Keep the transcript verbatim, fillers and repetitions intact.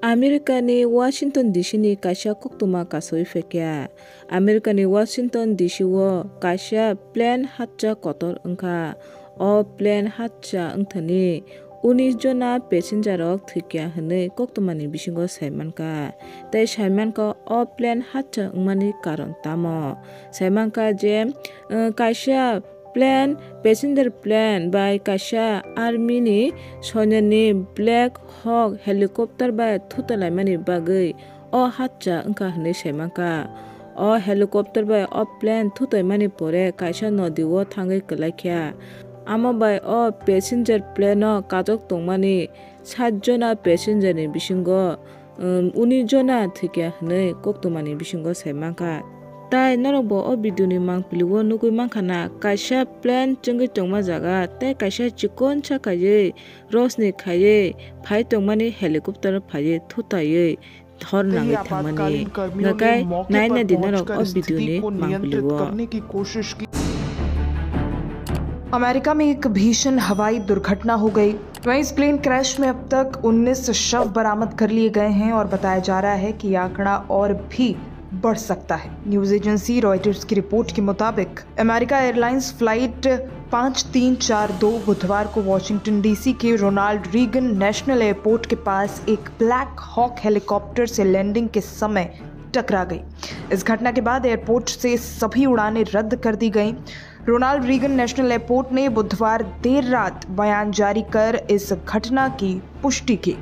America ni Washington D C ni kaisa koktwma kasawi phaikha. America ni Washington D C o kaisa plane hatcha kotor wngkha. O plane hatcha wngthani unis jona passenger rok thwikha hwnwi koktwmani bisingo saimankha. Tei saimankha o plane hatcha wngmani karon tamo. Saimankha je, eh, kaisa plane, passenger plane bai kaisa army ni soinani Black Hawk helicopter bai thutalaimani bagwi o hatcha wngkha hwnwi saimankha. O helicopter bai o plane thutaimani pore kaisa nodi o thangwi kwlaikha. Amo bai o passenger plane o kajok tongmani sat jona passenger ni bisingo, um, unis jona thwikha hwnwi koktwmani bisingo saimankha. Tai norokbo o video ni mangpili o nugwi mankha na, kaisa plane chwngwi tongma jaga tei kaisa chikonsa khaiwi rosni khaiwi phai tongmani helicopter phaiwi thutaiwi hor nangwi thangmani. Hwnkhe naina di norok o video ni mangpili o. America में एक भीषण हवाई दुर्घटना हो गई। वहीं इस plane crash में अब तक उन्नीस शव बरामद कर लिए गए हैं और बताया जा रहा है कि ये आंकड़ा और भी बढ़ सकता है। न्यूज़ एजेंसी रॉयटर्स की रिपोर्ट के मुताबिक अमेरिका एयरलाइंस फ्लाइट पाँच तीन चार दो बुधवार को वॉशिंगटन डीसी के रोनाल्ड रीगन नेशनल एयरपोर्ट के पास एक ब्लैक हॉक हेलीकॉप्टर से लैंडिंग के समय टकरा गई। इस घटना के बाद एयरपोर्ट से सभी उड़ानें रद्द कर दी गईं। रोनाल्ड रीगन नेशनल एयरपोर्ट ने बुधवार देर रात बयान जारी कर इस घटना की पुष्टि की।